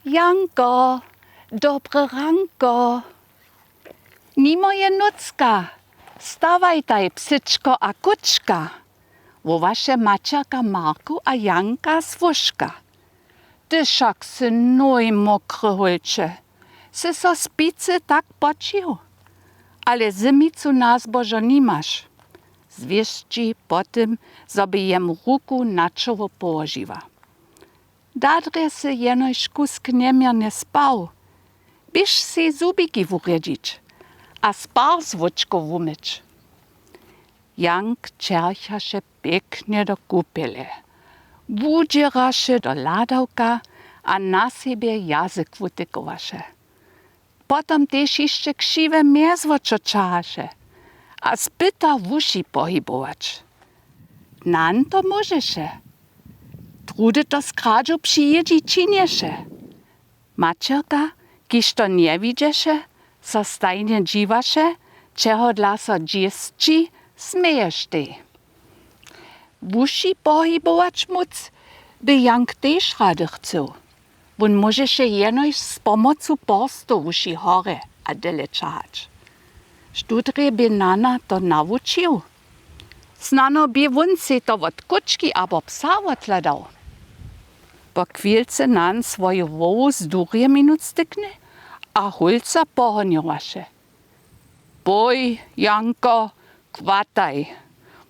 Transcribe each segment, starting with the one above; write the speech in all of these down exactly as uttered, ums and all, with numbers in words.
Janko, dobre ranko. Nimo je nócka. Stawajtaj, psyčko a kóčka, wołaše maćerka Marku a Janka z łóžka. Ty wšak sy noj mokry, hólče, sy so spicy tak poćił? Ale zymicu na zbožo nimaš, zwěsći po tym, zo by jemu ruku na čoło połožiła. Da drje sy jenož kusk njeměrnje spał, běž sej zubiki wurjedźić a spar z wóčkow wumyć. Jank ćerchaše pěknje do kupele, wudźěraše do hladawka a na sebje jazyk wutykowaše. Potom tež hišće křiwe mjezwočo ćahaše a spyta wuši pohibować. Nan to móžeše. Druhdy to z kradźu při jědźi činješe. Maćerka, kiž to njewidźeše, so stajnje dźiwaše, čehodla so dźěsći směještej. Wuši pohibować móc by Jank tež rady chcył. Wón móžeše jenož z pomocu porstow wuši horje a dele ćahać. Štó drje bě nana to nawučił? Snano bě wón sej to wot kóčki abo psa wothladał. Po chwilce nan swoju hłowu z durje minuc tykny a hólca pohonjowaše. Pój, Janko, chwataj,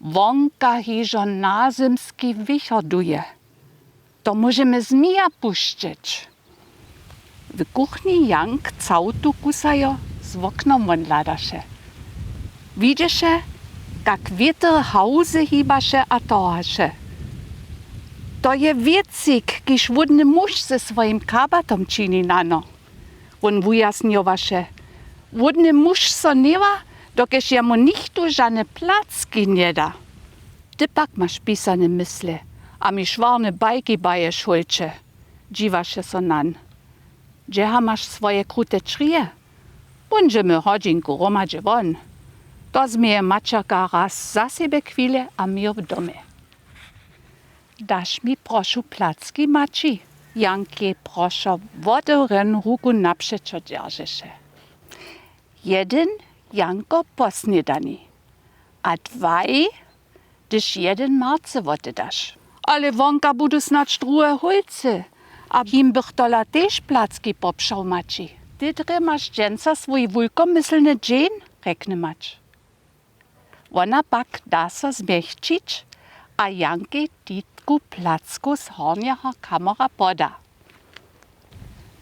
wonka hižo nazymski wichor duje. To móžemy zmija pušćeć. W kuchni Jank całtu kusajo z woknom won hladaše. Widźeše, kak wětr hałzy hibaše a torhaše. To je wěcik, kiž hłódny muž ze swojim kabatom čini, nano. Wón wujasnjowaše: Hłódny muž so hněwa, dokelž jemu nichtó žane placki njeda. Ty pak maš pisane mysle a mi šwarne bajki baješ, hólče, dźiwaše so nan. Dźeha maš swoje krute črije? Póńdźemy hodźinku hromadźe won. To změje maćerka raz za sebje chwile a měr w domje. Daš mi, prošu, placki, maći? Jankej prošo wotewrjenu ruku napřećo dźeržeše. Jedyn, Janko, po snědani, a dwaj, hdyž jedyn Marce wotedaš. Ale wonka budu snadź druhe hólcy, a jim bych tola tež placki popřał, maći. Ty drje maš dźensa swój wulkomyslny dźeń, rjekny mać. Wona pak da so změchćić a Jankej titku plackow z hornjeho kamora poda.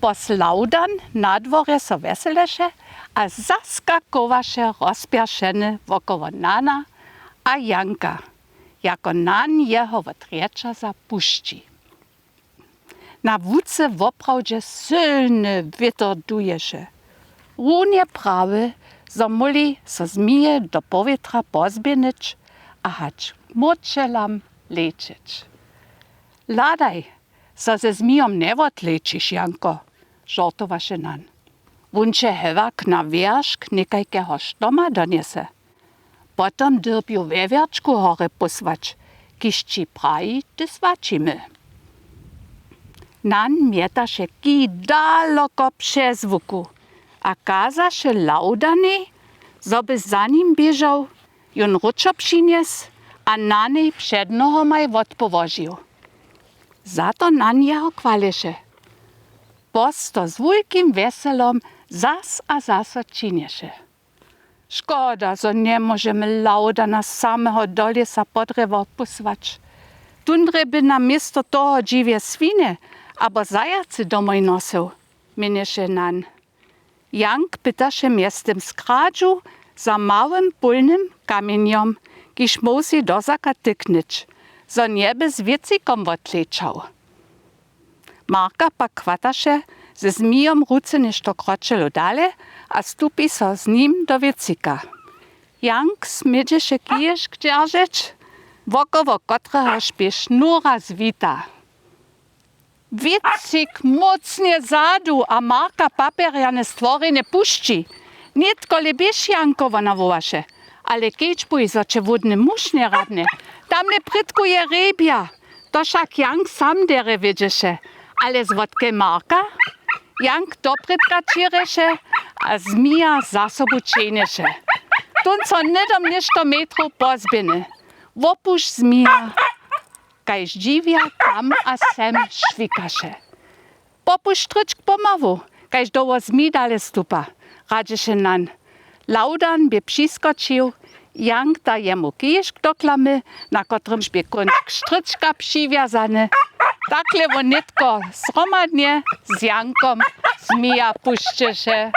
Pos Lawdan na dworje so wjeseleše a zaskakowaše rozpjeršeny wokoło nana a Janka, jako nan jeho wot rječaza pušći. Na łuce woprawdźe sylny wětr duješe. Runje prawy, zo móhli so zmije do powětra pozběhnyć a hač k móčelam lećeć. Hladaj, zo ze zmijom njewotlećiš, Janko, žortowaše nan. Wón će hewak na wjeršk někajkeho štoma donjese. Potom dyrbju we wjerčku horje pósłać, kiž ći praji, hdyž swaćimy. Nan mjetaše kij daloko přez łuku a kazaše Lawdanej, zo by za nim běžał, jón wróćo přinjesł a nanej před nohomaj wotpołožił. Za to nan jeho chwaleše. Pos to z wulkim wjeselom zas a zaso činješe. Škoda, zo njemóžemy Lawdana sameho do lěsa po drjewo pósłać. Tón drje by na město toho dźiwje swinje abo zajacy domoj nosył, měnješe nan. Jank pytaše mjeztym z kradźu za małym pólnym kamjenjom, kiž móhł sej do zaka tyknyć, zo njeby z wěcikom wotlečał. Marka pak chwataše ze zmijom ruce něšto kročelu dale a stupi so z nim do wěcika. Jank smědźeše kiješk dźeržeć, wokoło kotrehož bě šnura zwita. Wěcik mócnje zadu a Marka papjerjane stworjenje pušći. Nětko le běž, Janko, wona wołaše. Ale kedźbuj, zo će hłódny muž njeradnje. Tamle prědku je hrjebja. To wšak Jank sam derje wědźeše. Ale zwotke Marka? Jank doprědka ćěrješe a zmija za sobu ćehnješe. Tón so hnydom něšto metrow pozběhny. Wopušć zmija, kaž dźiwja tam a sem šwikaše. Popušć štryčk pomału, kaž dołho zmij dale stupa, radźeše nan. Lawdan bě přiskočił. Jank da jemu kišk do klamy, na kotrymž bě kónčk štryčka přiwjazany. Takle wón nětko zhromadnje z Jankom zmija pušćeše.